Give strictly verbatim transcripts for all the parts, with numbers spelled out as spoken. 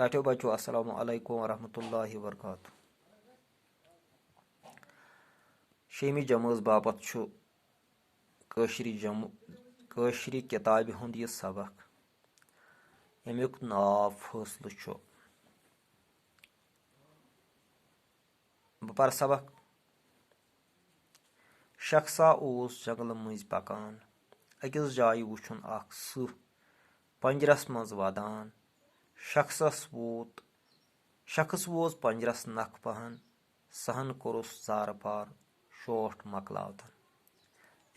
ٹاٹھیو بچو، السلام علیکم ورحمۃ اللہ وبرکاتہ۔ شیمی جمٲژ باپتھ چھُ کٲشرِ جم-، کٲشرِ کِتابہِ ہُنٛد یہِ سبق، ییٚمیُک ناو فٲصلہٕ چھُ۔ بہٕ پَرٕ سبق۔ شخصا اوس جنگلہٕ مٔنٛزۍ پکان۔ أکِس جایہِ وُچھُن اکھ سٕہہ پنجرس منٛز ودان۔ شخصس ووت، شخص ووت پنجرس نکھٕ پہن۔ سٕہن کوٚرُس زارٕ پار، شوٹھ مۄکلاوتن۔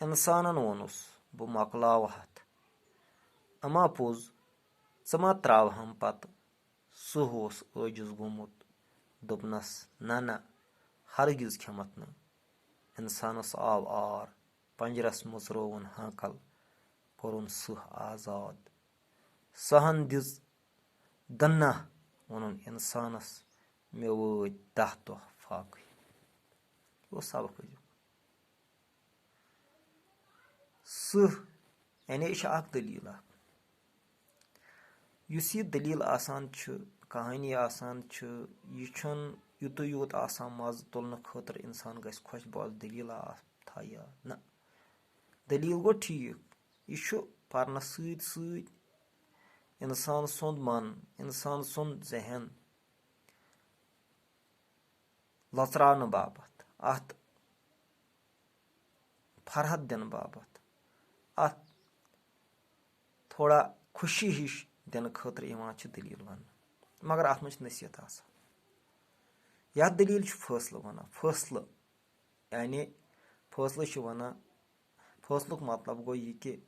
انسانن ووٚنُس، "بہٕ مۄکلاوہتھ۔ اما پوٚز، ژٕ ما تراوہم پتہٕ؟" سٕہہ اوس عٲجِز گوٚمُت۔ دوٚپنَس، "نہ، نہ، ہرگز کھٮ۪مَتھ نہٕ۔" اِنسانَس آو آر، پَنجرَس مٔژرووُن ہانکَل، کوٚرُن سٕہہ آزاد۔ سٕہَن دِژ دَنہ، ووٚنُن اِنسانَس، "مےٚ وٲتۍ دَہ دۄہ فاقٕے۔" یہِ اوس سبق أزیُک۔ سٕہہ، یعنی یہِ چھِ اکھ دٔلیٖل اکھ۔ یُس یہِ دٔلیٖل آسان چھِ، کہانی آسان چھِ، یہِ چھُنہٕ یُتُے یوت آسان مزٕ تُلنہٕ خٲطرٕ اِنسان گژھِ خۄش، بہٕ آسہٕ دٔلیٖل آ-، تھاو یاد۔ نہ، دٔلیٖل گوٚو ٹھیٖک، یہِ چھُ پرنس سۭتۍ سۭتۍ اِنسان سُنٛد من، اِنسان سُنٛد ذہن لۄژراونہٕ باپتھ، اَتھ فرحت دِنہٕ باپتھ، اَتھ تھوڑا خوشی ہِش دِنہٕ خٲطرٕ یِوان چھِ دٔلیٖل وَننہٕ۔ مگر اَتھ منٛز چھِ نصیحت آسان۔ یَتھ دٔلیٖل چھُ فٲصلہٕ وَنان، فٲصلہٕ، یعنی فٲصلہٕ چھِ وَنان، فٲصلُک مطلب گوٚو یہِ کہِ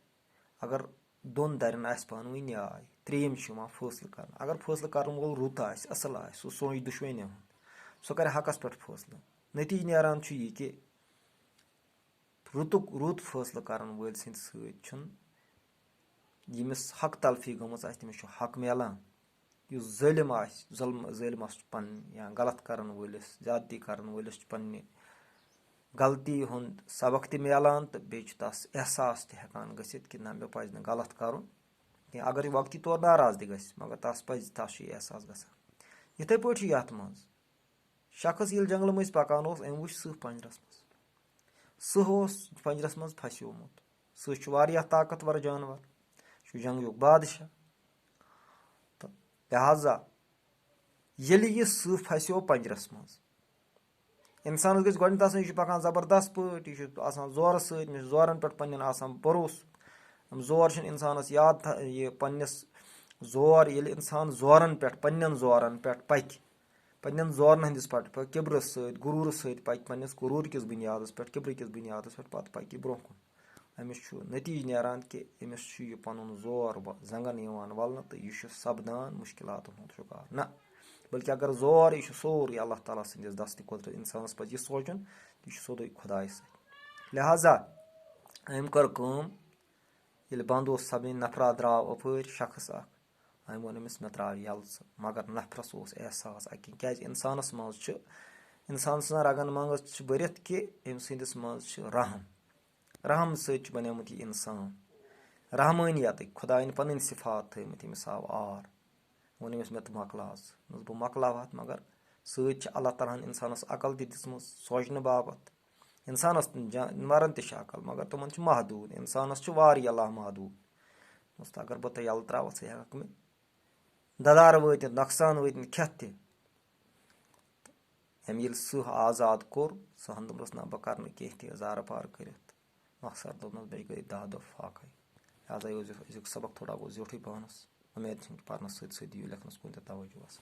اگر دۄن دَرٮ۪ن آسہِ پانہٕ ؤنۍ نیاے، ترٛیٚیِم چھُ یِوان فٲصلہٕ کرنہٕ۔ اگر فٲصلہٕ کرن وول رُت آسہِ، اَصٕل آسہِ، سُہ سونچہِ دُشوٕنی ہُنٛد، سُہ کرِ حقس پٮ۪ٹھ فٲصلہٕ۔ نتیٖجہٕ نیران چھُ یہِ کہِ رُتُک رُت فٲصلہٕ کرن وٲلۍ سٕنٛدِ سۭتۍ چھُنہٕ، ییٚمِس حق تلفی گٔمٕژ آسہِ، تٔمِس چھُ حق میلان۔ یُس ظٲلِم آسہِ، ظُلم، ظٲلِمس چھُ پنٕنۍ یا غلط کرن وٲلِس، زیادتی کرن وٲلِس چھُ پننہِ غلطی ہُنٛد سبق تہِ میلان تہٕ بیٚیہِ چھُ تس احساس تہِ ہٮ۪کان گٔژھِتھ کہِ نہ، مےٚ پزِ نہٕ غلط کرُن کینٛہہ۔ اگر یہِ وقتی طور ناراض تہِ گژھِ، مگر تس پزِ، تس چھُ یہِ احساس گژھان۔ یِتھے پٲٹھۍ چھُ یتھ منٛز، شخص ییٚلہِ جنگلہٕ مٔنٛزۍ پکان اوس، أمۍ وُچھ سٕہہ پنجرس منٛز۔ سٕہہ اوس پنجرس منٛز پھسیومُت۔ سٕہہ چھُ واریاہ طاقتور جانور، چھُ جنگلُک بادشاہ۔ تہٕ لہذا ییٚلہِ یہِ سٕہہ پھسیو پنجرس منٛز، انسانس گژھِ گۄڈٕنیتھ آسُن، یہِ چھُ پکان زبردست پٲٹھۍ، یہِ چھُ آسان زورٕ سۭتۍ، أمِس چھُ زورن پٮ۪ٹھ پننٮ۪ن آسان بھروسہٕ۔ یِم زور چھِنہٕ انسانس یاد تھا-، یہِ پننِس زور، ییٚلہِ انسان زورن پٮ۪ٹھ، پننٮ۪ن زورن پٮ۪ٹھ پکہِ، پننٮ۪ن زورن ہٕنٛدِس پٮ۪ٹھ پکہِ، کِبرس سۭتۍ، غروٗرس سۭتۍ پکہِ، پننِس غروٗر کِس بُنیادس پٮ۪ٹھ، کِبرٕ کِس بُنیادس پٮ۪ٹھ، پتہٕ پکہِ یہِ برونٛہہ کُن۔ أمِس چھُ نتیٖجہٕ نیران کہِ أمِس چھُ یہِ پنُن زور و-، زنگن یِوان ولنہٕ تہٕ یہِ چھُ سپدان مُشکلاتن ہُنٛد شکار۔ نہ، بلکہِ اگر زور، یہِ چھُ سورُے اللہ تعالیٰ سٕنٛدِس دستِ قدرت۔ انسانس پزِ یہِ سونٛچُن، یہِ چھُ سیوٚدُے خۄدایہِ سۭتۍ۔ لہذا أمۍ کٔر کٲم، ییٚلہِ بنٛد اوس سپدان، نفرا درٛاو اپٲرۍ، شخص اکھ، أمۍ ووٚن أمِس، "مےٚ ترٛاو یَلہٕ ژٕ، مگر نفرس اوس احساس اَکہِ کِنۍ۔" کیٛازِ انسانس منٛز چھُ، انسان سٕنٛزن رگن منٛز چھُ بٔرِتھ کہِ أمۍ سٕنٛدِس منٛز چھُ رحم۔ رحم سۭتۍ چھُ بنیومُت یہِ انسان۔ رحمٲنیتٕکۍ، خۄدایَن پنٕنۍ صفات تھٲومٕتۍ، أمِس آو آر۔ ووٚن أمِس، "مےٚ تہٕ مۄکلاو ژٕ۔" دوٚپُس، "بہٕ مۄکلاوہتھ، مگر سۭتۍ چھِ اللہ تعالیٰ ہَن اِنسانَس عقل تہِ دِژمٕژ سونٛچنہٕ باپتھ۔ اِنسانَس تہِ جا-، مَرَن تہِ چھِ عقل، مگر تِمَن چھِ محدوٗد۔ اِنسانَس چھِ واریاہ لامحدوٗد۔ دوٚپُس، اگر بہٕ تۄہہِ یَلہٕ ترٛاوَتھ، ژٕ ہٮ۪کَکھ مےٚ دَدارٕ وٲتِتھ، نۄقصان وٲتِتھ، کھٮ۪تھ تہِ؟" أمۍ ییٚلہِ سٕہہ آزاد کوٚر، سٕہَن دوٚپنَس، "نہ، بہٕ کَرٕ نہٕ کینٛہہ تہِ زارٕ پار کٔرِتھ۔" مۄخصر دوٚپنَس، "مےٚ گٔے دَہ دۄہ فاقَے۔" لہذا یہِ اوس أزیُک سبق تھوڑا گوٚو زیوٗٹھٕے پَہنَس۔ اُمید چھَم کہِ پَرنَس سۭتۍ سۭتۍ دِیِو لیکھنَس کُن تہِ توجہ۔